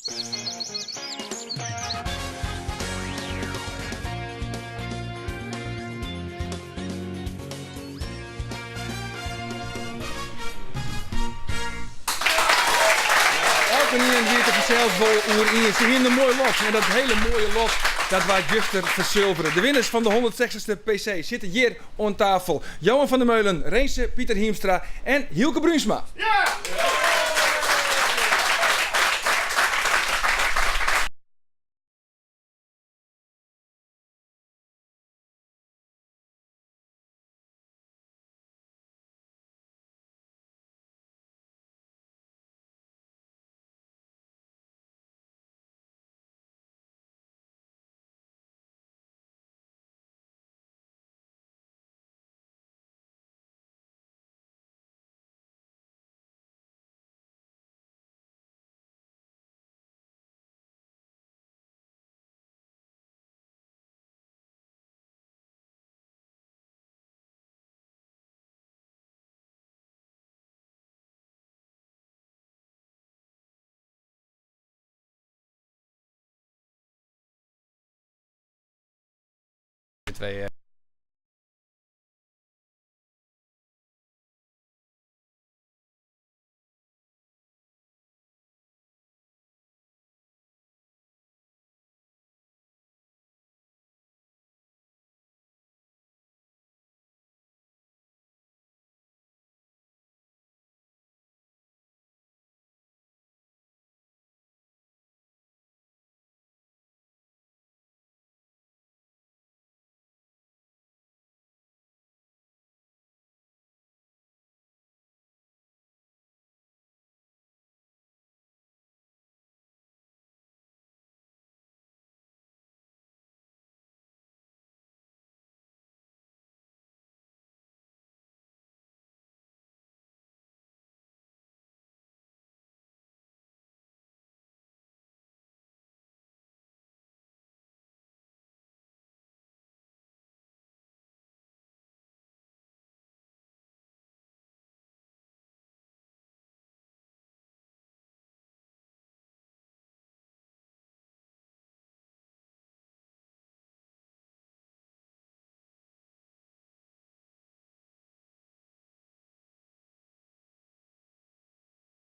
Elkenien wie it der fansels wol oer iens. Se hienen in moai lot en dat hele moaie lot dat waard juster fersulvere. De winners fan de hûndertsechstichste PC sitte hjir oan tafel. Johan van der Meulen, Renze Pieter Hiemstra en Hylke Bruinsma.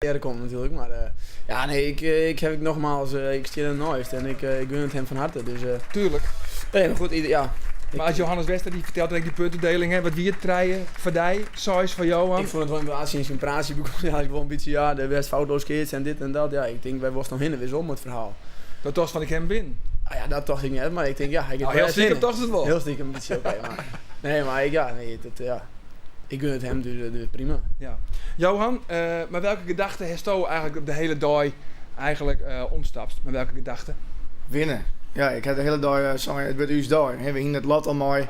Earder komt natuerlik, mar ja, nee, ik, ik heb ik nogmaals, ik stean er neist en ik, ik gun het hem van harte. Dus, Tuurlijk. Nee, maar goed, ja. Maar as Johannes Westra dy fertelt ek dy puntedeling, hè, wat wie it? Trije foar dy, seis foar Johan. Ik fûn it wol yn syn praatsje begûn ja, ik wol in bytsje, ja, de best foutloos keatsen en dit en dat. Ja, ik tink, wêr wolst no hinne, wis wol mei it ferhaal. Dat tochtst fan ik ha him binnen? Ah, ja, dat tocht ik net, mar ik tink, ja, hy giet Nou, hiel stiekem tochtst it wol. Hiel stiekem in bytsje, oké, mar nee, mar ik, ja, nee, dat, ja. Ik gun it him, dus, dus prima. Ja. Johan, mei welke gedachte hasto eigentlik de hiele dei eigentlik omstapst? Mei welke gedachte? Winne. Ja, ik ha de hiele dei sein, it wurdt ús dei. We hiene it lot al mei.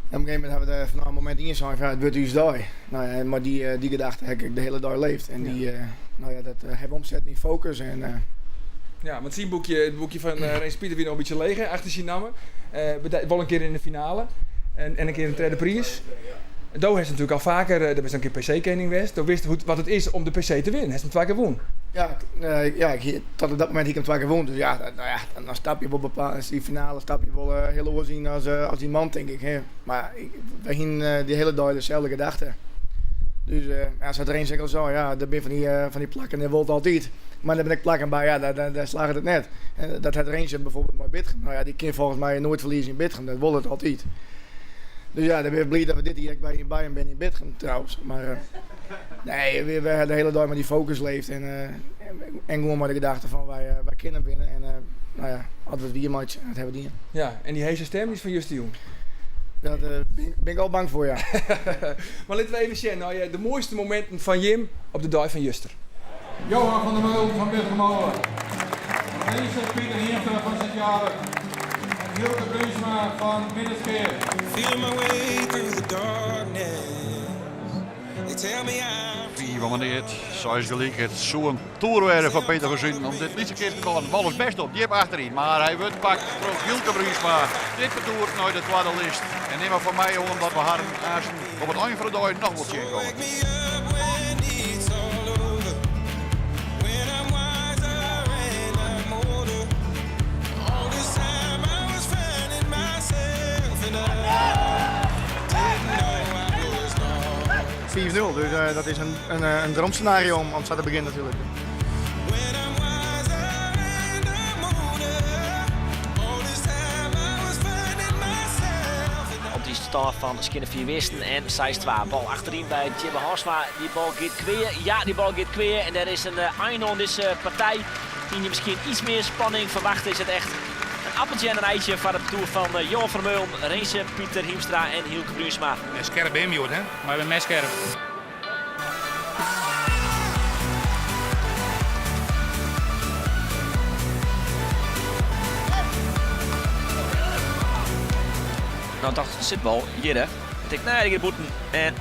En op in gegeven momint ha we fanôf momint ien sein fan ja, it wurdt ús dei. No ja, en mei dy, dy gedachte ha ik de hiele dei leefd. En dy, no ja, dat ha we omsetten yn fokus. En, Ja, want syn boekje, it boekje fan Renze Pieter wie noch in bytsje leech hè, achter syn namme. Wol in kear yn de finale en in kear in tredde priis. Do hast natuerlik al faker, do bist in kear PC-kening west. Do wist wat it is om de PC te winnen. Hast him twa kear wûn. Ja, ja, ik hie, tot op dat momint hie ik him twa kear wûn. Dus ja, no ja, dan stap je wol bepaald, yn dy finale stap je wol hiel oars yn as, as dy man, tink ik. Hè. Mar wy hienen dy hiele dei deselde gedachte. Dus ja, sa't Renze ek al sei, ja, der binne fan dy plakken, dêr wol it altyd. Mar der binne ek plakken by, ja, dêr slagget it net. En dat hat Renze bijvoorbeeld mei Bitgum. No ja, dy kin folgens my noait ferlieze yn Bitgum, dat wol it altyd. Dus ja, dan bin ik bliid dat we dit jier ek by yn Bayern binne yn Bitgum trouwens. Mar nee, we ha de hiele dei mei dy fokus leefd en, en gewoan mei de gedachte fan wy, wy kinne winne. En no ja, as we it wier meitsje, dat ha we dien. Ja, en dy hege stim is fan justerjûn. Dat bin ik al bang foar, ja. Mar litte we even sjen nei de moaiste mominten fan jim op de dei fan juster. Johan van der Meulen fan Bitgummole, Renze Pieter Hiemstra fan Sint Jabik en Hylke Bruinsma fan Minnertsgea. Wie wannear't, seis gelyk, it soe in toer wêze foar Peter van Zuiden om dit lytse keatske te hâlden. De bal is bêst op, djip achteryn, mar hy wurdt pakt troch Hylke Bruinsma. Dit partoer nei de twadde list en nim mar fan my oan dat we harren aansten op it ein fan de dei noch wol tsjinkomme. 5-0. Dus dat is in droomscenario om sa te begjinnen natuerlik. Op dy stân fan skjinne 4 wisten en 6-2. Bal achteryn by Tjibbe Haarsma. Dy bal giet kwea. Ja, dy bal giet kwea. En der is in ein oan dizze partij. Hie je miskien iets mear spanning ferwachte, is it echt in appeltsje en in eitje foar it partoer fan Johan van der Meulen, Renze Pieter Hiemstra en Hylke Bruinsma. En skerp bin hjoed, hè? Mar wy binne skerp. No tocht de sitbal hjir, hè. Ik tink, nee, dy giet bûten. En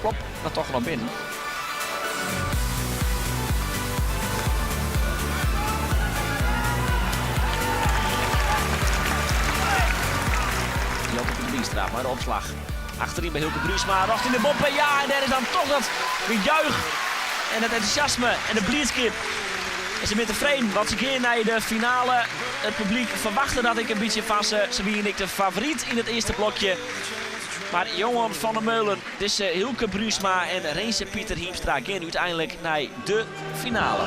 plop, dan toch noch binnen. Jelte Pieter Biestra mei de opslach. Achteryn by Hylke Bruinsma, rjochting de boppe. Ja, en dêr is dan toch dat gejuich en dat entûsjasme en de bliidskip. En se binne tefreden, want se gean nei de finale. It publyk ferwachte dat ek in bytsje fan se. Se wiene ek de favoryt yn it earste blokje. Mar Johan van der Meulen, dizze Hylke Bruinsma en Renze Pieter Hiemstra gean úteinlik nei de finale.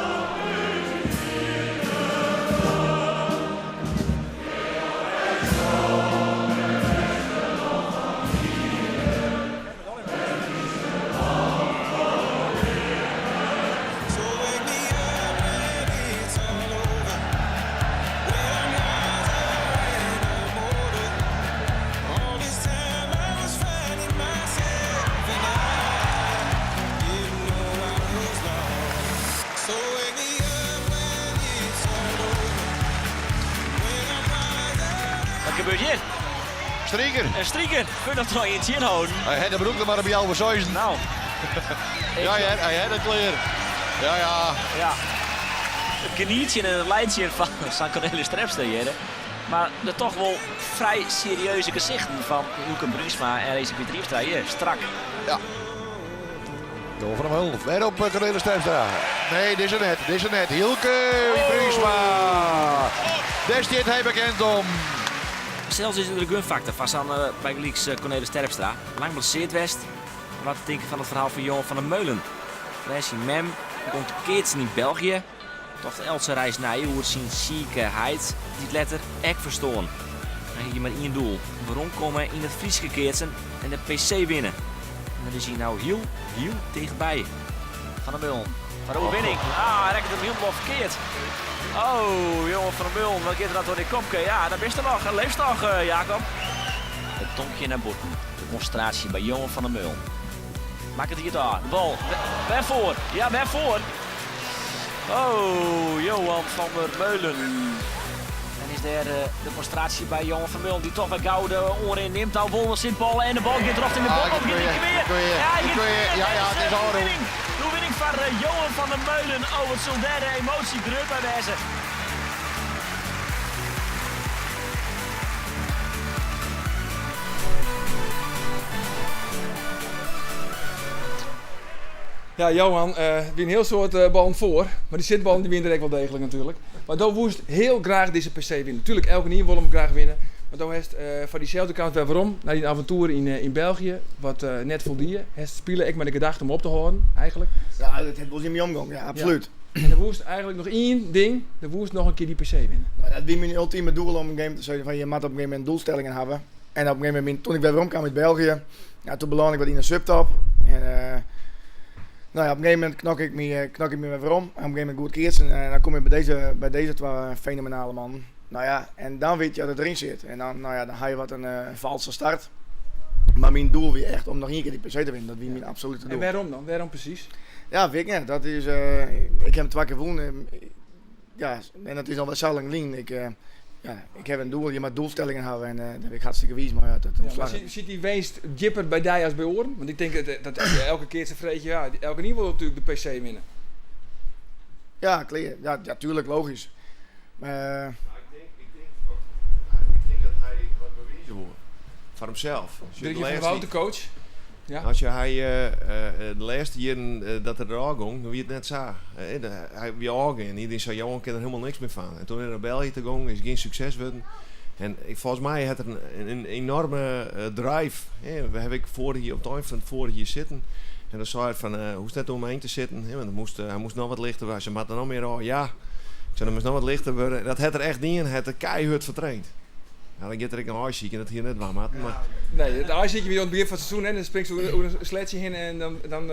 Wat gebeurt hjir? Striker. In striker. Kun dat troch ien tsjinhâlden. Hy hat de broek der mar by alve seizen. Nou. Ja hear, hy hat it klear. Ja, ja. Ja. It genietsjen en it laitsjen fan sa'n Cornelis Terpstra hjir. Mar de toch wol frij serieuze gesichten fan Hylke Bruinsma en Renze Pieter Hiemstra hjir strak. Ja. Johan van der Meulen, wer op Cornelis Terpstra. Nee, dizze net, dizze net. Hylke Bruinsma. Dêr stiet hy bekend om. Sels is it de gunfaktor fan sa'n bygelyks Cornelis Terpstra. Lang blesseard west. Wat te tinken fan it ferhaal fan Johan van der Meulen. Lês syn mem gong te keatsen yn België. Tocht eltse reis nei oer syn sike heit, dy't letter ek ferstoarn. Hy hie mar ien doel, weromkomme yn it Fryske keatsen en de PC winne. En dêr is hy no hiel, hiel tichtby. Van der Meulen foar de oerwinning. Ah, hy rekket him hielendal ferkeard. Oh, Johan van der Meulen, wat giet der dan troch dyn kopke? Ja, dêr bist der noch, leefst noch, Jacob. It tonkje nei bûten, de konsintraasje by Johan van der Meulen. Makket hy it ôf. De bal, wer foar, ja, wer foar. Oh, Johan van der Meulen. En is dêr de konsintraasje by Johan van der Meulen, dy't toch wer gau de oanrin nimt. Nou wol in sitbal en de bal giet rjochting de bal. Of giet hy kweer? Ja, hy giet kweer. Ja, ja, it is ôfrûn. De oerwinning foar Johan van der Meulen. Oh, wat sil dêr de emoasje grut by wêze. Ja, Johan, it wie in hiel soad ballen foar, mar dy sitballen dy wiene der ek wol deeglik natuerlik. Mar do woest hiel graach dizze PC winne. Tuerlik, elkenien wol him graach winne. Mar do hast foar dyselde kâns wer werom nei dyn aventoer yn België, wat net foldie. Hast spile ek mei de gedachte om op te hâlden, eigentlik. Ja, dat hat wolris yn my omgong, ja, absolút. En do woest eigentlik noch ien ding, do woest noch in kear dy PC winne. Dat wie myn ultime doel om in gegeven momint te sizzen fan je moatte op in gegeven momint doelstellingen hawwe. En op in gegeven momint, toen ik wer werom kaam út België, ja, toen belâne ik wat yn de subtop. En nou ja, op in gegeven momint knok ik my, knok ik my wer werom. En op in gegeven momint goed keatsen. En dan kom je by dizze twa fenomenale mannen. Nou ja, en dan wit je dat it deryn sit. En dan, nou ja, dan ha je wat in falske start. Mar myn doel wie echt om noch ien kear dy PC te winnen. Dat wie myn absolute doel. En wêrom dan? Wêrom presys? Ja, wit ik net. Dat is, ik ha him twa kear wûn. Ja, en dat is al wat sa lang lyn. Ik, ja, ik ha in doel, je moatte doelstellingen hawwe en dêr bin ik hartstikke wiis mei. Dat ja, mar sit dy winst djipper by dy as by oaren? Want ik tink dat as je elke keatser freegje, ja, elkenien wol natuerlik de PC winne. Ja, klear. Ja, ja, tuerlik, logysk. Maar, ik tink, ik tink dat hy wat bewize woe foar himsels. Dirk van der Woud, de coach. Ja. As je hy de lêste jierren dat er derôf gong, dan wie it net sa. Hy wie ôfgean. Iedereen sei, Johan kin der hielendal niks mear fan. En toen is er nei België ta gong, is gjin sukses wurden. En ik, folgens my hat er in enorme drive. We hawwe ek foarich jier, op it ein fan it foarich jier sitten. En dan sei er fan, hoechst net oer my hinne te sitten, hè, want hy moast noch wat lichter wurde. Hy sei, moat der noch mear ôf? Ja. Ik sei, dan moatst noch wat lichter wurde. En dat hat er echt dien, hy hat er keihurd foar traind. Ja, dan giet er ek noch aaisykjen, dat hie er net dwaan moatten. Mar... Nee, it aaisykjen wie oan it begjin fan it seizoen, hè, dan springst oer in sletsje hinne en dan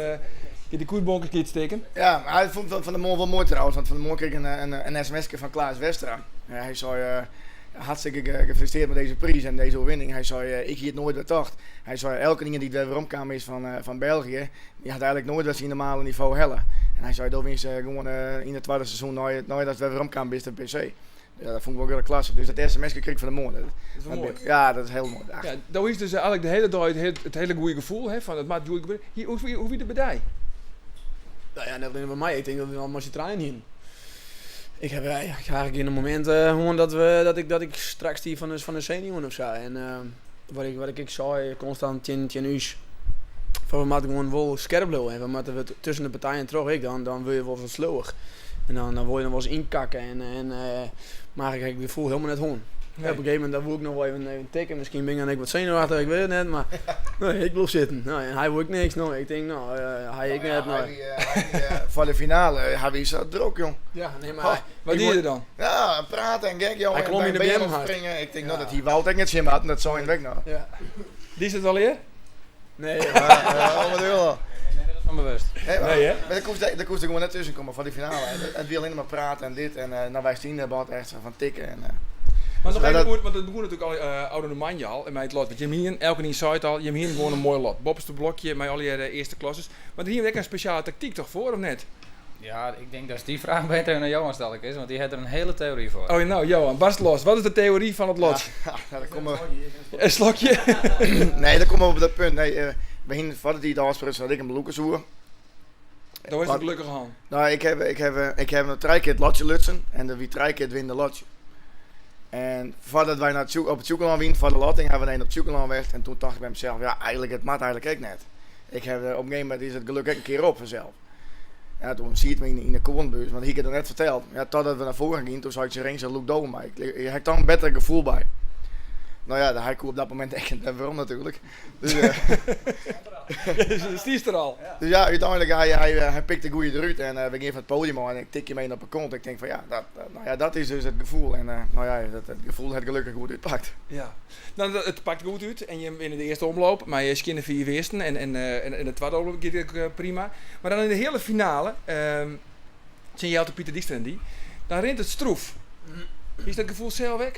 giet de koerbonke giet stikken. Ja, mar hy fûn fan de moarn wol moai trouwens, want fan de moarn krige ik in sms'ke fan Klaas Westra. Hy sei, hartstikke gefeliciteerd met deze prijs en deze overwinning. Hy sei, ik hie it noait wer tocht. Hy sei, elkenien dy't wer weromkaam is fan België, dy hat eigenlik noait wer syn normale nivo helle. En hy sei, do winst gewoan yn it twadde seizoen neidatst wer weromkaam bist de PC. Ja, dat fûn ik wol grutte klasse. Dus dat sms'ke krige ik fan de moarn. Dat is wol moai. Ja, dat is hiel moai. Ja, do hiest dus eigenlik de hiele dei it hiele goede gefoel, hè, fan it moat goed gebeure. Hier, hoe wie it by dy? Nou ja, net allinnich by my. Ik tink dat we allemaal syn trijen hienen. Ik ha, ik ha eigenlik gjin momint hân dat we, dat ik, dat ik strak stie fan de senuwen of sa. En wat ik ek sei konstant tsjin ús, fan we moatte gewoan wol skerp bliuwe en we moatte wat tusken de partijen troch ek, dan wurde je wol wat sleauwich. En dan wol je noch wolris ynkakke en mar ik ha it gefoel hielendal net hân. Nee. Op in gegeven momint dan woe ik noch wol even tikke, miskien bin ik dan ek wat senuwachtich, ik wit it net, mar nee, ik bliuw sitten. No, en hy woe ek niks, no, ik tink, no, hy ek net. No. Hy wie foar de finale, hy wie sa drok, jong. Ja, nee, mar oh, wat die er dan? Ja, praten en gek, jong. Hy klom yn de beammen springen. Ik tink, no, dat hie Wout ek net tsjin moatten, dat sei hy ek noch. Ja. Diest it al ear? Nee, ja, wat wil. Van bewust. Nee, maar, Nee, hè? maar daar koest er gewoon net tussen komen voor die finale. Het wie alleen maar praten en dit. En nou, wij stien daar bad echt zo van tikken. En, Maar nog Ja, even dat- oer, want het begon natuurlijk al oude Normandje al en met het lot. Want Jim Hien, elke zei het al, Jim Hien gewoon een mooi lot. Bobste blokje met al die eerste klasses. Maar hier heb ik een speciale tactiek toch voor, of net? Ja, ik denk dat die vraag beter naar Johan stel ik is, want die heeft er een hele theorie voor. Oh, nou Johan, barst los. Wat is de theorie van het lot? ja, nou, daar komen we, Een slokje. nee, daar komen we op dat punt. Nee, we gingen voordat hij het afspreekt, had ik een bloekenzoer. Dat was een gelukkige hand. Nou, ik heb nog drie keer het lotje lutsen en de wie drie keer het winde lotje. En voordat wij naar het op het zoekenland wien, voor de lotting, hebben we een op het zoekenland weg. En toen dacht ik bij mezelf, ja, eigenlijk, het maakt eigenlijk ook net. Ik heb, op een gegeven moment is het geluk ook een keer op vanzelf. Ja, toen zie je het me in de koornbuurt, want ik had het net verteld. Ja, totdat we naar voren gingen, toen zag ik ze links en look door mij. Ik heb daar een beter gevoel bij. Nou ja, hij kon op dat moment echt net waarom natuurlijk. Dus, Dus die is er al. dus ja, uiteindelijk, hij pikt de goede eruit en we gingen van het podium af en ik tik je mee op de kont. Ik denk van ja, nou ja, dat is dus het gevoel. En nou ja, het gevoel het gelukkig goed uitpakt. Ja. Nou, het pakt goed uit en je wint de eerste omloop, maar je skinne vier eersten en de tweede omloop gaat ook prima. Maar dan in de hele finale, zijn Jelte Pieter Dijkstra en die, dan rent het stroef. Is dat gevoel zelf weg?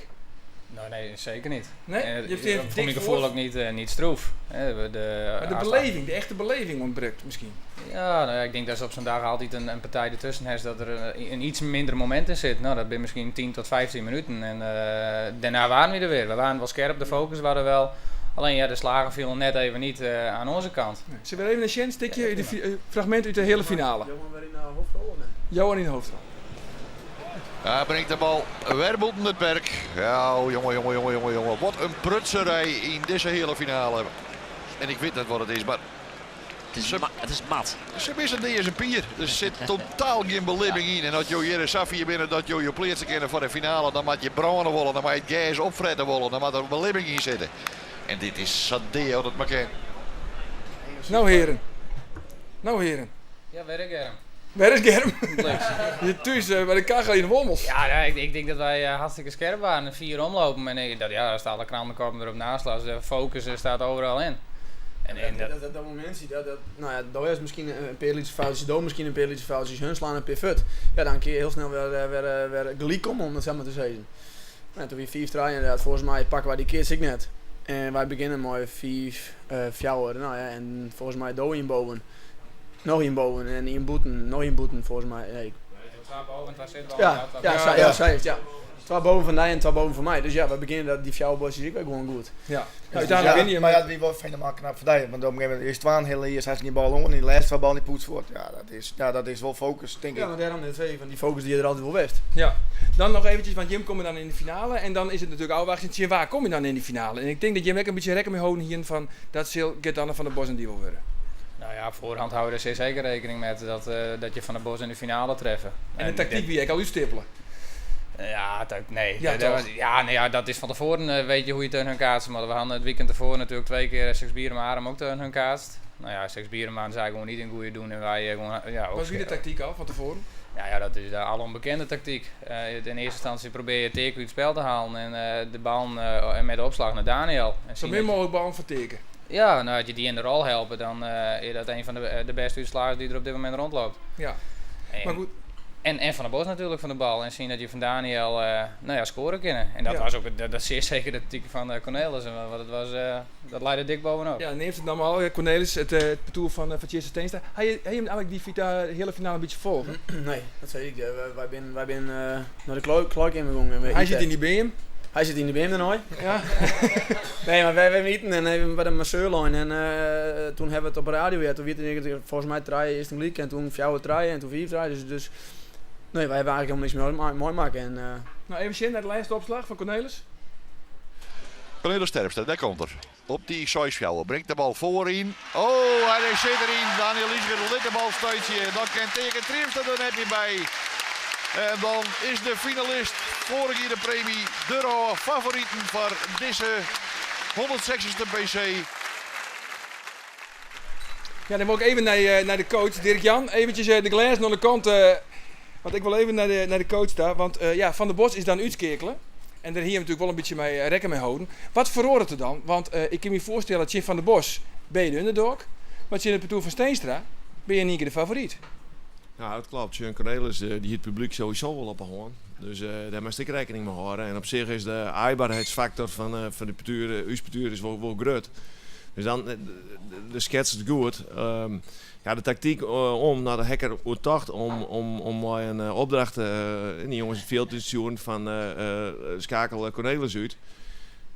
Nou, nee, zeker niet. Nee? Je hebt hier Voor dik mijn gevoel voor. ook niet stroef. Hè, we de Maar de aanslag- beleving, de echte beleving ontbreekt misschien. Ja, nou ja, ik denk dat ze op zo'n dag altijd een partij ertussen heeft dat er een iets minder moment in zit. Nou, dat ben misschien 10 tot 15 minuten. En daarna waren we er weer. We waren wel scherp, de focus waren wel. Alleen ja, de slagen vielen net even niet aan onze kant. Nee. Zullen we even een chance tikje, uit de fragment uit de hele finale? Johan weer in de hoofdrol, of niet? Johan in de hoofdrol. Hij brengt de bal wervelend het perk. Ja, oh, jongen, jongen, jongen, jongen, jongen. Wat een prutserij in deze hele finale. En ik weet net wat het is, maar Het is mat. Ze missen niet eens een pier. Er zit totaal geen beleving in. En als je hier een Safir binnen dat je je pleert kennen voor de finale, dan moet je branden willen, dan moet je het gas opfretten willen, dan moet er beleving in zitten. En dit is sadeo dat maar kan. Nou heren. Nou heren. Ja, werk Germ. Waar is Germ? Niks. Je thuis bij de kachel in de Wommels. Ja, nou, ik denk dat wij hartstikke scherp waren. 4 omlopen en dat, ja, daar staat de krantenkorp erop naast. De focus staat overal in. En dat Dat moment zie je dat, dat, nou ja, daar is misschien een paar liedjes foutjes, daar misschien een paar liedjes foutjes, hun slaan een paar fut. Ja, dan kun je heel snel weer gelijk komen, om dat zeg maar te zeggen. Nou, toen weer 5 draaien inderdaad, volgens mij pakken wij die keer ik net. En wij beginnen mooi 5 4, nou ja, en volgens mij doe in boven. Nog in boven en in boeten, nog in boeten volgens mij. Nee. 2 boven, 2 zit boven, Ja, ja, twee ja, boven. zij, ja, zij heeft, ja. 2 boven van mij en 2 boven van mij. Dus ja, we beginnen dat die 4 bosjes ik ook gewoon goed. Ja. Nou, Ja, uiteindelijk win je, maar maar ja, dat was fenomenaal knap voor die. Want op een gegeven moment is Twaan heel eerst, hij is niet bal om en die laatste 2 bal niet poetst wordt. Ja, dat is wel focus, denk Ja, ik. maar daarom net twee van die focus die je er altijd wel best. Ja. Dan nog eventjes, want Jim komt dan in de finale en dan is het natuurlijk afwachten. Tja, waar kom je dan in die finale? En ik denk dat Jim ook een beetje rekken mee houden hier van dat zal Gert-Anne van der Bos en die wil worden. Nou ja, op voorhand houden we er zeer zeker rekening met dat je Van der Bos in de finale treffen. En de En tactiek dit wie ik al uitstippelen. Ja, dat, nee. Ja, Dat toch? was, ja, nee, ja, dat is van tevoren, weet je hoe je tegen hun kaatst. Maar we hadden het weekend ervoor natuurlijk 2 keer Sexbierum Arum ook tegen hun kaatst. Nou ja, Sexbierum waren zij gewoon niet in goede doen en wij gewoon, ja, ook Wat wie de tactiek al van tevoren? Ja, ja, dat is de alombekende tactiek. In eerste instantie probeer je Teerke uit het spel te halen en de bal en met de opslag naar Daniel. En Zo zien min dat je- mogelijk ballen van Teerke. Ja, nou, als je die in de rol helpen, dan is dat een van de beste uitslagers die er op dit moment rondloopt. Maar goed. En Van der Bos natuurlijk van de bal. En zien dat je van Daniel scoren kunnen. En dat was ook het, dat, dat zeer zeker de tactiek van Cornelis. En wat het was, dat leidde dik bovenop. Ja, neemt het dan al. Ja, Cornelis, het parcours van Tjisse Steenstra. Hij hem eigenlijk die hele finale een beetje volgen? Nee, dat zei ik. Wij zijn naar de kluik ingegaan en we Hij eten. zit in die BM. Hij zit in de BM daarna. Nee, maar wij hebben eten en even bij de masseurlijn. En toen hebben we het op de radio. Ja, toen weet ik, volgens mij draaien eerst een leak en toen 4 draaien en toen 4 draaien. Dus nee, wij hebben eigenlijk helemaal niks meer mooi maken. En Even zien naar de laatste opslag van Cornelis. Cornelis Terpstra, daar komt er. Op die Soisjouwer, brengt de bal voorin. Oh, hij zit erin. Daniel Liesger liet de bal stuitje. En dan kan tegen Triemstra er net niet bij. En dan is de finalist vorig jaar de premie de Roo favorieten voor deze 160ste PC. Ja, dan wil ik even naar de coach Dirk-Jan. Eventjes de glas naar de kant. Want ik wil even naar de coach daar. Want Van der Bos is dan uitskekelen. En daar hier natuurlijk wel een beetje mee rekken mee houden. Wat verhoort er dan? Want ik kan me voorstellen dat Jim van der Bos ben je de underdog. Maar in het parcours van Steenstra ben je in één keer de favoriet. Ja, dat klopt. Jean Cornelis die het publiek sowieso wel op de hoorn. Dus daar moest ik rekening mee houden. En op zich is de aaibaarheidsfactor van de partuur uw partuur is wel groot. Dus dan de schets het goed. De tactiek om naar de hacker oortocht om maar een opdracht in die jongens het veld te sturen van schakel Cornelis uit.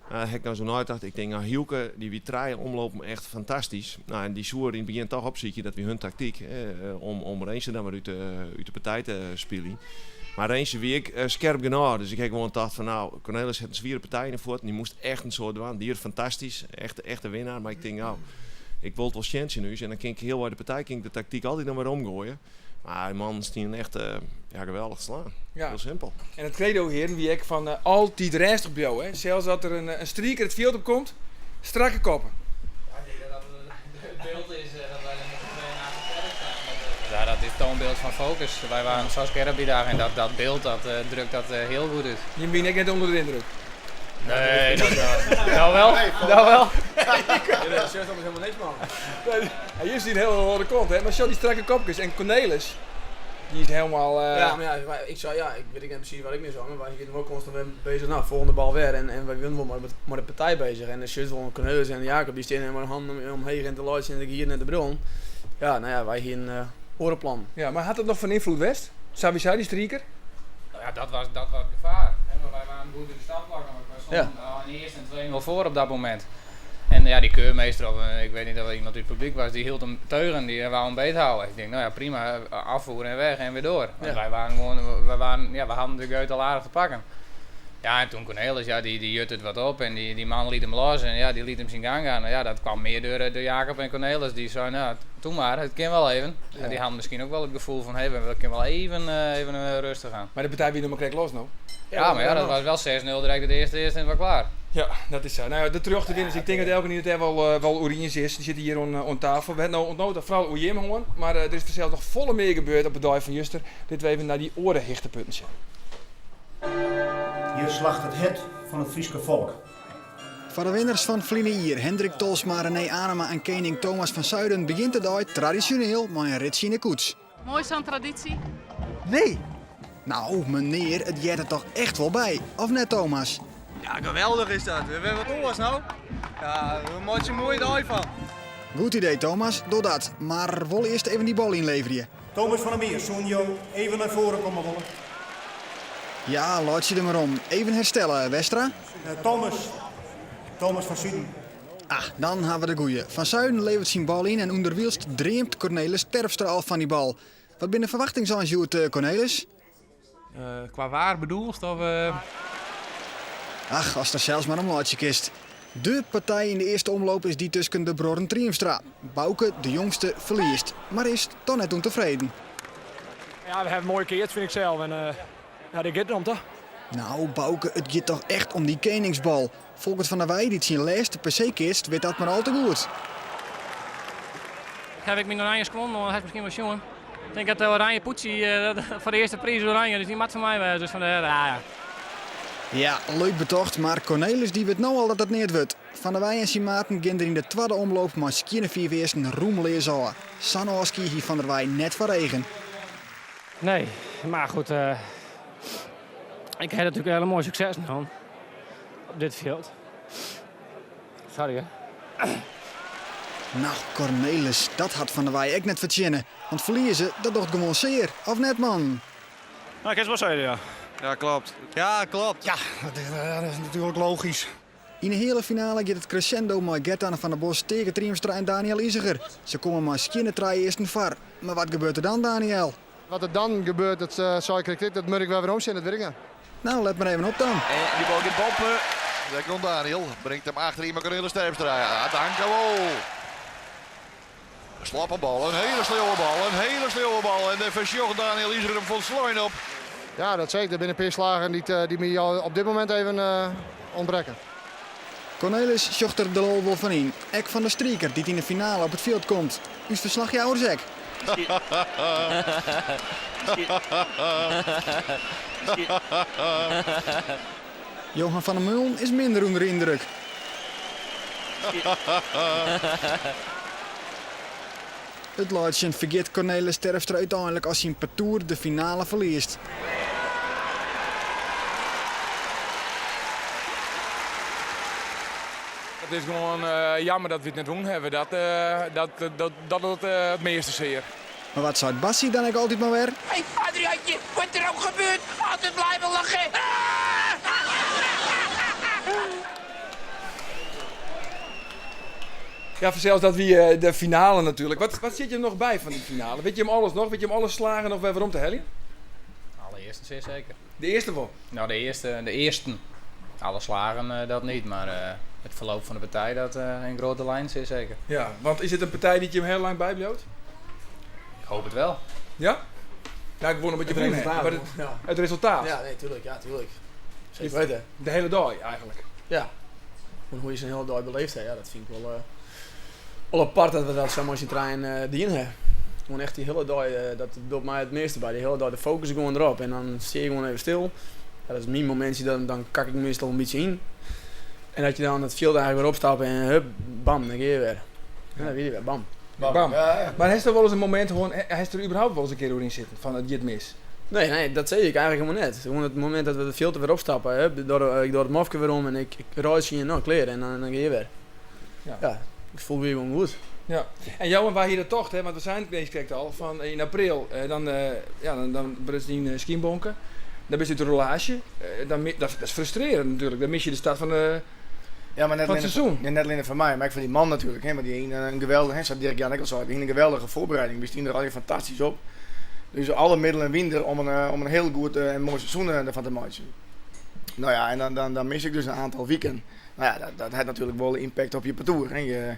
Heb ik nou zo nooit dacht, ik denk, Hielke, die wie draaien omlopen echt fantastisch. En die soer in het begin toch op zie je dat we hun tactiek om Reense dan maar uit de partij te spelen. Maar Reense wie ik scherp genoeg, dus ik heb gewoon gedacht van Cornelis heeft een zwiere partij in de voet en die moest echt een soort doen. Die is fantastisch, echt een winnaar. Maar ik denk, ik wil het wel chance nu en dan kan ik heel bij de partij kan ik de tactiek altijd nog maar omgooien. Maar die man is die echt geweldig slaan. Heel simpel. En het credo hier, wie ik van altijd rustig blauw, hè. Zelfs dat er een streaker het veld op komt, strakke koppen. Ja, ik denk dat dat het beeld is dat wij er met z'n tweeën naast elkaar staan. Ja, dat is het toonbeeld van focus. Wij waren zo scherp die dag en dat beeld dat drukt dat heel goed uit. Je bent net onder de indruk. Nee, dat wel. Nou wel, nou wel. Ja, dat is helemaal niks, man. Nee, hij is hier heel harde kont, hè. Maar zo die strakke kopjes en Cornelis, die is helemaal Ja, maar ja, wij, ik zou, ja, ik weet niet precies wat ik nu zou, maar wij zitten wel constant weer bezig. Nou, volgende bal weer en wij winnen wel maar de partij bezig. En de shirts van Cornelis en Jacob, die staan helemaal de handen omheen en te luisteren en hier naar de bron. Ja, nou ja, wij hier een orenplan. Ja, maar had dat nog van invloed, West? Sabisa, die streaker? Nou ja, dat was het gevaar. Hè, maar wij waren goed in de standplakken, maar wij stonden al in de eerste en 2-0 voor op dat moment. En ja, die keurmeester, of ik weet niet of er iemand uit het publiek was, die hield hem teugen, die wou hem beet houden. Ik denk, nou ja, prima, afvoeren en weg en weer door. Want wij waren gewoon, wij waren, ja, we hadden de Geut al aardig te pakken. Ja, en toen Cornelis, ja, die jut het wat op en die man liet hem los en ja, die liet hem zijn gang gaan. Nou ja, dat kwam meer door Jacob en Cornelis, die zeiden, nou, doe maar, het kan wel even. En die hadden misschien ook wel het gevoel van, hé, we kunnen wel even rustig aan. Maar de partij wie nog maar kreeg los nou. Ja, maar ja, dat was wel 6-0 direct het eerste en was klaar. Ja, dat is zo. Nou ja, de terug te winnen. Dus ik denk dat elke niet het wel Oriens is. Die zitten hier aan tafel. We hebben nou ontnoten vooral Oejim hoor. Maar er is zelfs nog volle meer gebeurd op het dag van Juster. Dit we even naar die orenhichtepunten zien. Hier slacht het het van het Frieske volk. Voor de winnaars van Vlineïer, Hendrik Tolsma, René Anema en koning Thomas van Zuiden begint de dag traditioneel met een ritje in de koets. Mooi zo'n traditie. Nee! Nou, meneer, het jet er toch echt wel bij. Of net, Thomas? Ja, geweldig is dat. We hebben wat oors nou. Ja, we maken een mooie dag van. Goed idee, Thomas. Doe dat. Maar wil eerst even die bal inleveren. Thomas van der Meer, Sonjo, even naar voren komen wollen. Ja, laat je er maar om. Even herstellen, Westra. Thomas. Thomas van Zuiden. Ah, dan hebben we de goeie. Van Zuiden levert zijn bal in en onderwielst dreamt Cornelis Terpstra al van die bal. Wat binnen verwachting zijn, Sjoerd Cornelis? Qua waar bedoelst of? Ach, als er zelfs maar een laatje kist. De partij in de eerste omloop is die tussen de broren Triemstra. Bouke, de jongste, verliest, maar is toch net ontevreden. Ja, we hebben een mooie keert, vind ik zelf. En ja, dit gaat erom, toch? Nou, Bouke, het gaat toch echt om die koningsbal. Volkert van der Weij, die het zijn laatste P C-kist, weet dat maar al te goed. Ik ha ek myn oranje skuon oan, hast miskien wol sjoen. Ik tink dat de oranje poetsje foar de earste priis oranje, dus dy moat foar my wêze. Dus fandêr, ja, ja. Ja, leuk betocht, mar Cornelis dy wit no al dat it neat wurdt. Van der Weij en syn maten gean der yn de twadde omloop mei skjinne fiif earsten roemleas ôf. Sa'n ôfskie hie Van der Weij net foar eagen. Nee, mar goed, ik ha natuerlik hiele moaie suksessen hân op dit fjild. Sorry hè. Nou, Cornelis, dat hat Van der Weij ek net fertsjinne. Want ferlieze, dat docht gewoan sear, of net mannen? Nou, kinst wol sizze, ja. Ja, klopt. Ja, klopt. Ja, dat is natuerlik logysk. Yn de heale finale giet it crescendo mei Gert-Anne van der Bos, Teake Triemstra en Daniël Iseger. Se komme mei skjinne trije earsten foar. Mar wat gebeurt der dan, Daniël? Wat der dan gebeurt, dat sei ik krekt ek, dat moat ik wer werom sjen, dat wit ik net. Nou, let mar even op dan. En die bal giet boppe. Daar komt Daniel. Bringt hem achterin met Cornelis Terpstra. Ja, dank u wel. Een slappe bal, een hele sleeuwe bal, een hele sleeuwe bal. En de versjocht Daniël Iseger hem volslein op. Ja, dat zeker. Er zijn een paar slagen die me op dit moment even ontbreken. Cornelis sjocht der de lol wol fan yn. Ek fan de striker dy't yn de finale op it fjild komt. Us ferslachjouwer ek. Johan van der Meulen is minder ûnder de yndruk. It laitsjen fergiet Cornelis Terpstra úteinlik as syn partoer de finale ferliest. It is gewoan jammer dat we it net wûn hawwe. Dat, dat, dat, dat docht it measte sear. Mar wat seit Bassie dan ek altyd mar wer? Hey Adriaantje, wat er ook gebeurt, altijd blijven lachen. Ja, fansels dat wie eh, de finale natuerlik. Wat, wat sit jim noch by fan dy finale? Wit jim alles noch? Wit jim alle slagen noch wer werom te heljen? Alle earsten zeer zeker. De earste wol? Nou, de earste, de earsten. Alle slagen eh, dat niet, maar eh, het verloop van de partij dat in grote lijn zeer zeker. Ja, want is it in partij dy't jim hiel lang bybliuwt? Ik hoop it wel. Ja? Ja, ik wol in bytsje Het resultaat. Maar het, ja. het resultaat. Ja, nee, tuurlijk. Ja, tuurlijk. Zeker weten. De hiele dei eigenlijk. Ja. Gewoon hoe je zo'n hele dag beleefd hebt, ja, dat vind ik wel, wel apart dat we dat zo mooi in trein dien hebben. Gewoon echt die hele dag, dat doet mij het meeste bij. Die hele dag de focus gewoon erop en dan sta je gewoon even stil. Ja, dat is mijn momentje, dan kak ik meestal een beetje in. En dat je dan het veld eigenlijk weer opstapt en hup, bam, dan ga je weer. Ja, dan weet je weer, bam. Bam. Bam. Ja, ja. Maar heeft er wel eens een moment gewoon, heeft er überhaupt wel eens een keer in zitten van het giet mis? Nee, nee, dat zei ik eigenlijk helemaal net. Gewoon het moment dat we het veld weer opstappen, hup, ik door het mofke weer om en ik rijd je nou kleren en dan ga je weer. Ja. Ja, ik voel me gewoon goed. Ja. En Johan, waar hier de tocht, hè, want we zijn het deze direct al, van in april, dan, ja, dan brust die skynbonke. Dan ben je uit de rollage. Dat is frustrerend natuurlijk. Dan mis je de start van de, Ja, maar net van het alleen seizoen. Ja, net alleen voor mij, maar ook voor die man natuurlijk. Hè, maar die een geweldige, hè, zoals Dirk Jan ook al zei, die een geweldige voorbereiding. Die stien er al fantastisch op. Dus alle middelen winder om een heel goed en mooi seizoen ervan te maken. Nou ja, en dan mis ik dus een aantal weken. Nou ja, dat heeft natuurlijk wel impact op je parcours. Hè.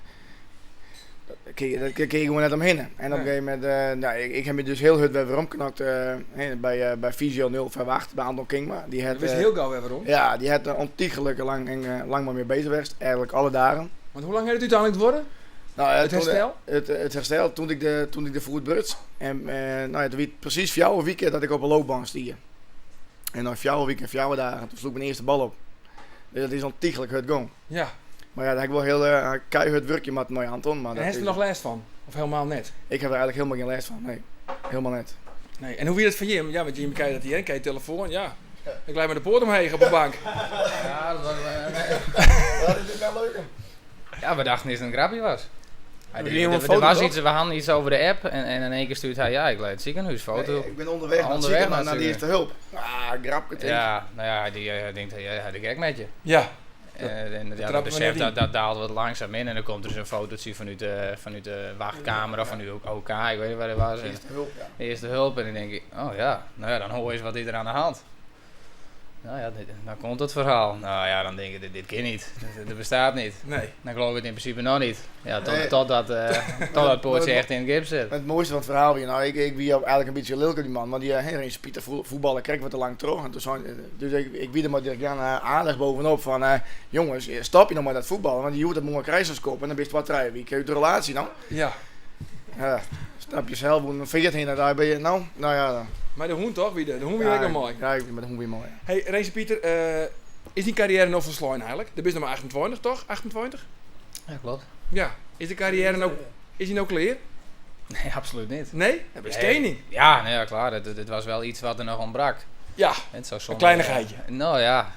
Dat kun je gewoon net omheen. En op een gegeven moment, nou, ik heb me dus heel hard weer omknakt, hè, bij Visio nul verwacht, bij Anton Kingma. Die had, Dat is heel gauw weer waarom. Ja, die had ontiegelijk lang en lang maar mee bezig geweest. Eigenlijk alle dagen. Want hoe lang heeft het uiteindelijk worden? Nou, Het herstel? Het herstel, toen ik de voet bruts. En nou ja, toen werd precies 4 weken dat ik op een loopbaan stier. En dan 4 weken en 4 dagen, toen sloeg ik mijn eerste bal op. Dus dat is ontiegelijk hard gong. Maar ja, daar heb ik wel heel keihard werkje met mooi Anton. Maar En dat heeft er is nog last van? Of helemaal net? Ik heb er eigenlijk helemaal geen last van, nee. Helemaal net. Nee. En hoe wie dat van Jim? Ja, want Jim kijkt dat hier, kijkt telefoon, ja. Ik leid me de poort omheen op de bank. Ja, dat was Dat is wel leuk. Ja, we dachten dat het een grapje was. Hij We deed- gingen een er foto, was toch? iets, we hadden iets over de app en in één keer stuurt hij, ja, ik leid het ziekenhuis, foto. Nee, ik ben onderweg naar het Onderweg ziekenhuis, naar naar de het eerste hulp. Ah, grapje, denk ik. Ja, nou ja, die denkt, ja, hij de gek met je. Ja. En Dat ja, trappen dat we besef, net in. dat daalde wat langzaam in en dan komt er dus een fotootje vanuit de wachtkamer of vanuit OK, ik weet niet waar het was. En Eerste hulp, ja. De eerste hulp en dan denk ik, oh ja, nou ja, dan hoor je eens wat is er aan de hand. Nou ja, dan komt het verhaal. Nou ja, dan denk ik, dit kan niet. Dit bestaat niet. Nee. Dan geloof ik het in principe nog niet. Ja, Nee. totdat het poortje echt in het gips zit. Het mooiste van het verhaal weer, nou, ik wie eigenlijk een beetje lelijk op die man, want die Rens Pieter voetballen kreeg wat te lang terug. En toen zei, dus ik wiede maar Dirk Jan aardig bovenop van, jongens, stop je nog maar dat voetballen, want die hoort dat moet een krijgerskop en dan ben je wat drie weken uit de relatie dan. Ja. Ja, stap je zelf oer in feart hinne, daar ben je nou, nou ja. Mei de hûn toch, wie de? De hûn wie ek al mei. Ja, ik wie mei de hûn wie mei. Ja. Hey, Renze Pieter, is dyn karriêre no folslein eigenlik? Do bist noch mar 28, toch? 28? Ja, klopt. Ja, is de karriêre no, is dy no klear? Nee, absoluut niet. Nee? Dan bist kening. Ja, nee, ja, klaar. Dit was wel iets wat er nog ontbrak. Ja, Het zou een zonde- kleinigheidje. Nou ja,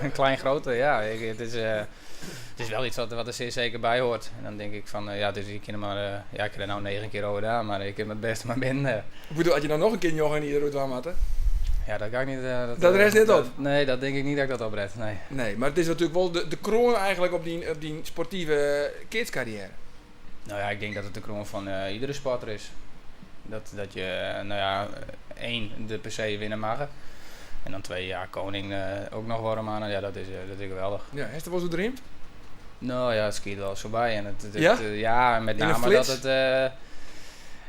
een klein grote, ja. Ik, het is wel iets wat er zeer zeker bij hoort. En dan denk ik van, ja, dus ik kan er maar, ja, ik heb er nou 9 keer over gedaan, maar ik heb het beste maar binnen. Ik bedoel, had je nou nog een keer Johan in de route had, Ja, dat kan ik niet. Dat, Dat rest net op? Nee, dat denk ik niet dat ik dat opred, nee. Nee, maar het is natuurlijk wel de kroon eigenlijk op die sportieve kidscarrière. Nou ja, ik denk dat het de kroon van iedere sporter is. Dat je nou ja, 1, de PC winnen mag. En dan 2, ja, koning ook nog worden, maar ja, dat is geweldig. Ja, is er wel zo erin? Nou ja, het schiet wel zo bij. En het, het, Ja? het ja, met In een name flits? dat het,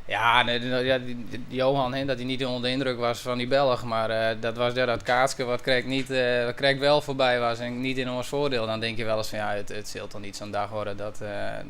ja, nee, nee, ja, die, die Johan, hè, dat hij niet onder de indruk was van die Belg. Maar dat was ja, dat kaatske wat Krek niet, wat Krek wel voorbij was en niet in ons voordeel. Dan denk je wel eens van ja, het zal toch niet zo'n dag worden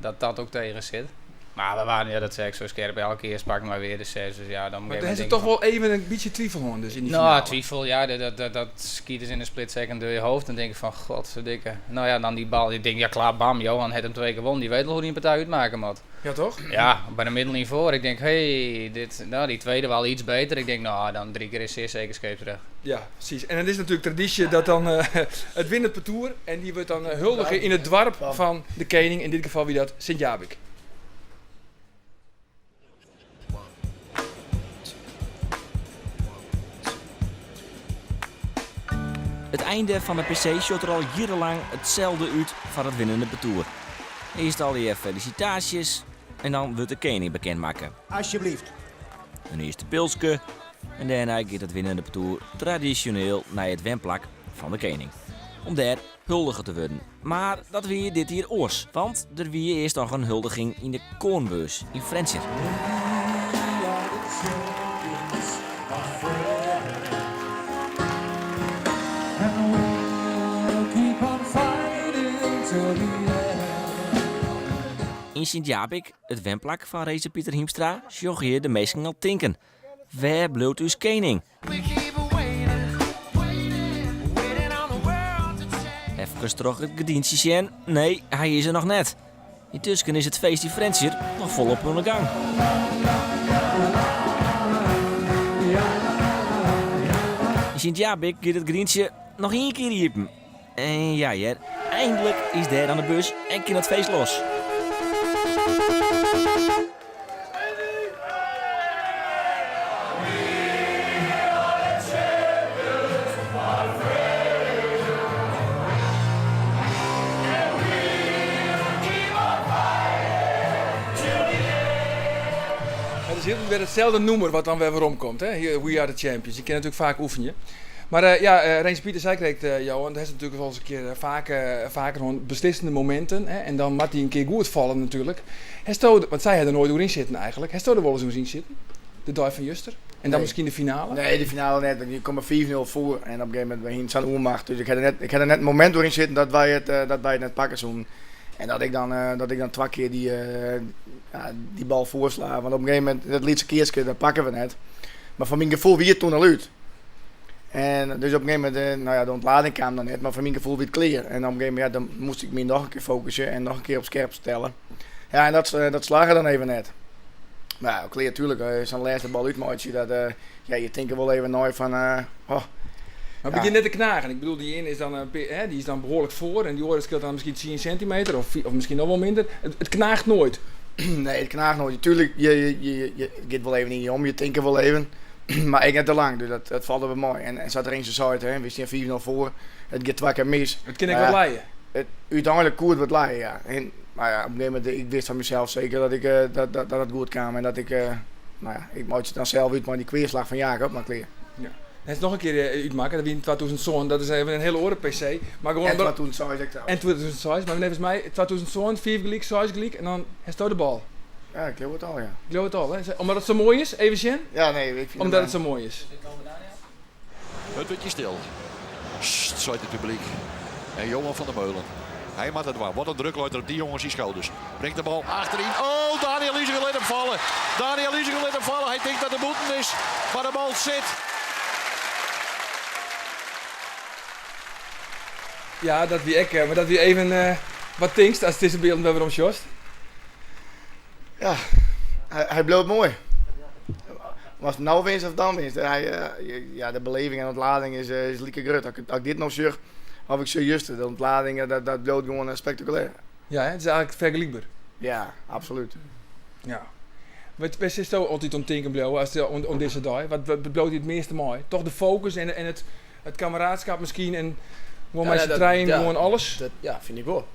dat dat ook tegen zit. Maar we waren, ja, dat zei ik zo scherp, elke keer pak ik maar weer de 6. Dus ja, dan Maar op een daar is gegeven het toch moment wel even een beetje twijfelhoorn dus in die Nou, finale. twijfel, ja, dat skiet dus in een split second door je hoofd. En denk ik van, godverdikke. Nou ja, dan die bal. Ik denk, ja klaar, bam, Johan heeft hem 2 keer gewonnen. Die weet wel hoe hij een partij uitmaken moet. Ja, toch? Ja, bij de middellijn voor. Ik denk, hey, dit, nou, die tweede wel iets beter. Ik denk, nou, dan 3 keer is zeer zeker scheepsrecht. Ja, precies. En het is natuurlijk traditie dat dan het winnend parcours en die wordt dan huldigen in het dorp van de koning. In dit geval wie dat, Sint-Jabik. Het einde van de PC shot er al jarenlang hetzelfde uit van het winnende parcours. Eerst al die felicitaties en dan wordt de koning bekendmaken. Alsjeblieft. Een eerste pilske en daarna gaat het winnende parcours traditioneel naar het wenplak van de koning. Om daar huldiger te worden. Maar dat wie dit hier oors, want er wie eerst nog een huldiging in de Koornbeurs in Frensjer. In Sint-Jabik, het wenplak van Renze Pieter Hiemstra, zocht je de meesten al tinken. Waar bloot uw koning? Even terug het gedientje zien. Nee, hij is er nog net. Intussen is het feest in Frensjer nog volop aan de gang. In Sint-Jabik gaat het gedientje nog 1 keer iepen. En ja, jer, eindelijk is daar aan de bus en kan het feest los. Het is heel weer hetzelfde noemer wat dan weer weer omkomt. Hè? Hier, We Are The Champions. Je kan natuurlijk vaak oefenen. Maar ja, Renze Pieter zei kreeg, Johan, dat is natuurlijk wel eens een keer vaker gewoon beslissende momenten. Hè? En dan moet hij een keer goed vallen natuurlijk. Hij stoot, want zij hadden er nooit in zitten eigenlijk. Hij stoot er wel eens in zitten. De dive van Juster. En dan Nee. misschien de finale? Nee, de finale net. Want je komt maar 4-0 voor. En op een gegeven moment we hingen zo'n oermacht. Dus ik had er net een moment door in zitten dat wij het net pakken zo'n. En dat ik dan 2 keer die bal voorsla. Want op een gegeven moment, dat liedse keertje, dat pakken we net. Maar van mijn gevoel wie het toen al uit. En dus op een gegeven moment, nou ja, de ontlading kwam dan net, maar van mijn gevoel wie het clear. En op een gegeven moment, ja, dan moest ik me nog een keer focussen en nog een keer op scherp stellen. Ja, en dat slagen dan even net. Maar ja, clear, tuurlijk, zo'n laatste bal uitmaatje, dat ja, je denkt er wel even nooit van oh. Maar Ja. begin net te knagen. Ik bedoel, die in is dan een hè, die is dan behoorlijk voor en die oren scheelt dan misschien 10 centimeter of misschien nog wel minder. Het knaagt nooit. Nee, het knaagt nooit. Tuurlijk, je gaat wel even in je om, je denkt er wel even. Maar ik net te lang, dus dat valt er wel mooi. En zat er eens zo uit, hè. We staan 4-0 voor. Het gaat 2 keer mis. Het kan ik wat leien. Het, uiteindelijk koert wat leien, ja. En, maar ja, op een gegeven moment, ik wist van mezelf zeker dat het goed kwam. En dat ik, nou ja, ik maakte het dan zelf uit, maar die kweerslag van Jacob, maar klaar. Ja. Het is nog een keer uitmaken, dat we in 2007, dat is even een hele oren PC. Maar gewoon En omdat 2006 ook trouwens. En 2006, maar volgens mij 2007, 4 gelijk, 6 gelijk en dan heeft de bal. Ja, ik geloof het al, ja. Ik geloof het al, hè. Omdat het zo mooi is, even zien? Ja, nee, ik vind Omdat het het zo mooi is. Het wordt je stil. Sst, zei het publiek. En Johan van der Meulen. Hy moat it dwaan. Wat in druk leit der op dy jonge syn skouders. Bringt de bal achteryn. Oh, Daniël Iseger lit him falle. Daniël Iseger lit him falle. Hy tinkt dat er bûten is, mar de bal sit. Ja, dat wie ek, mar dat wie even wat tinkst ast dizze bylden wer werom sjochst? Ja, hy bliuwt moai. Oftst no winst of dan winst. Hy, ja, de beleving en ontlading is, is like grut. As ik dit no sjoch, of ik sjoch juster, de ontlading, dat bliuwt gewoan spektakulêr. Ja, hè? It is eigentlik fergelykber. Ja, absolút. Ja. Wat, wêr silsto altyd oan tinken bliuwe ast oan dizze dei? Wat, wat bliuwt dy it measte mei? Toch de fokus en it kameraadskap miskien en gewoan mei syn trijen gewoan alles? Dat, ja, fyn ik wol.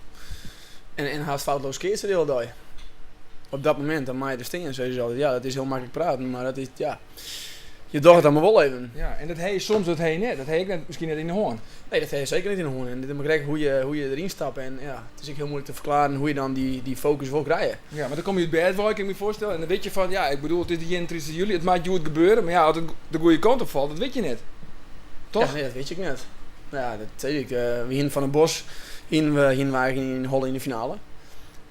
En hast foutloos keatse de hiele dei. Op dat momint, dan mei je der stean, sizze se altyd. Ja, dat is hiel maklik praten, mar dat is, ja, je dogge it dan mar wol even. Ja, en dat ha je soms, dat ha je net. Dat ha je ek net, miskien net yn de hân. Nee, dat ha je seker net yn de hân. En it is mar krekt hoe je deryn stappe. En ja, it is ek hiel muoilik te ferklaren hoe je dan dy fokus wol krije. Ja, want dan komme je út bêd wei, kin ik my foarstelle. En dan wit je fan, ja, ik bedoel, it is de 31 july, it moat hjoed gebeure. Mar ja, as it de goede kant op falt, dat wit je net. Toch? Ja, nee, dat wit je ek net. Ja, dat sis ik. We hienen Van der Bos, hienen we, hienen we eigentlik yn holle yn de finale.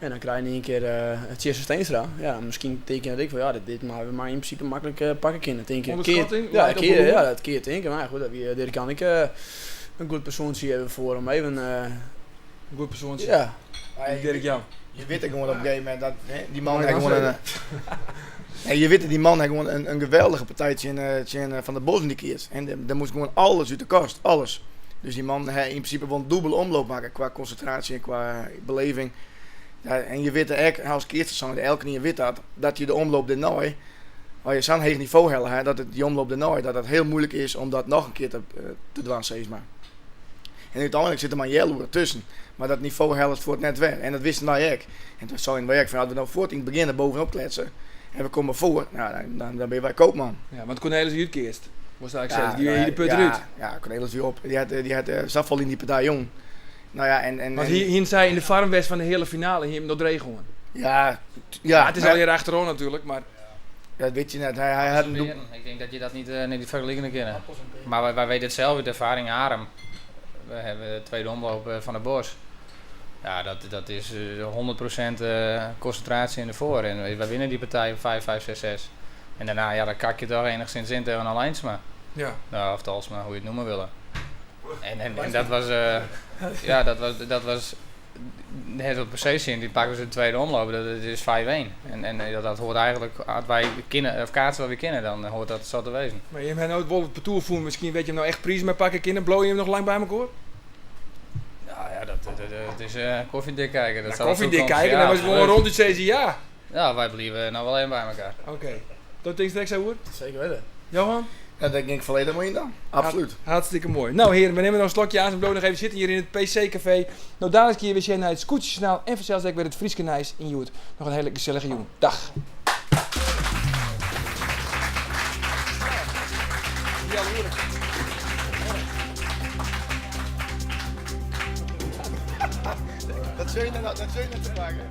En dan krije je yn ien kear Tjisse Steenstra. Ja, miskien tink je dat ek fan, ja, dit moatte we mar yn prinsipe maklik pakke kinne. Tink je, Onderschatting? Ja, Leit op de loer? ja, dat kin je tinke. Mar goed, dat wie Dirk Jan ek in goed persoantsje even foar om even... Een goed persoantsje? Ja. Dirk Jan. Je witte gewoan op in gegeven momint dat die man hat gewoan in, nee, je witte die man hat gewoan in geweldige partij tsjin Van der Bos yn dy keats. En der moast gewoan alles út de kast, alles. Dus die man hat yn prinsipe wol in dûbele omloop makke kwa konsintraasje en kwa beleving. Ja, en je witte ek, as keatser zijnde, elkenien wit dat, dat je de omloop dêrnei, as je sa'n heech nivo helle ha, dat it die omloop dêrnei, dat dat hiel muoilik is om dat noch in kear te dwaan, sis mar. En úteinlik sit der mar in healoere tusken. Mar dat nivo hellest fuort net wer. En dat wisten wy ek. En toen seinen wy ek fan, as we no fuort yn it begjin der bovenop kletsen en we komme foar, nou, dan binne wy koopman. Ja, want Cornelis wie útkeatst. Wolst eigentlik sizze, dy hie de put derút. Ja, Cornelis wie op. Dy hat safolle yn dy partij jûn. Nou ja, en, Want hienen sy yn de foarm west fan de heale finale, hie him noch dreech hân. Ja, ja. It is allegear achteroan natuerlik, mar. Dat wit je net. Hy hat in Ik denk dat je dat niet fergelike kinne. Maar wij weten het zelf uit ervaring, Arum. We hebben de tweede omloop van de Bos. Ja, dat is 100% concentratie in de voor. En wij winnen die partij op 5, 5, 6, 6. En daarna, ja, dan kak je toch enigszins in tegen een Alijnsma. Nou, of Talsma, hoe je het noemen willen. En dat was, ja, dat was het op precies in, die pakken ze de tweede omloop, dat is 5-1. En dat hoort eigenlijk, als wij kennen, of kaatsen wat we kennen, dan hoort dat zo te wezen. Maar je hebt nooit wel het partour voelen, misschien weet je hem nou echt prijs met pakken kunnen, blow je hem nog lang bij elkaar? Nou ja, dat is koffiedik kijken. Dat Ja, zal de koffiedik toekomst, kijken, ja, dan was het gewoon absoluut. rond die steeds ja. Ja, wij blijven nou wel even bij elkaar. Oké. Dat denk ik zo hoor? Zeker weten. Johan? Ja, daar ging ik volledig mee in dan. Absoluut. Hartstikke mooi. Nou heren, we nemen nog een slokje aan en blijven nog even zitten hier in het PC Café. Nou, dadelijk keer weer naar het Scootjesjoernaal en vanzelfs ook weer het Fryske Nijs yn Hjoed. Noch in hiele gesellige jûn. Dag. Dat zul je net te pakken.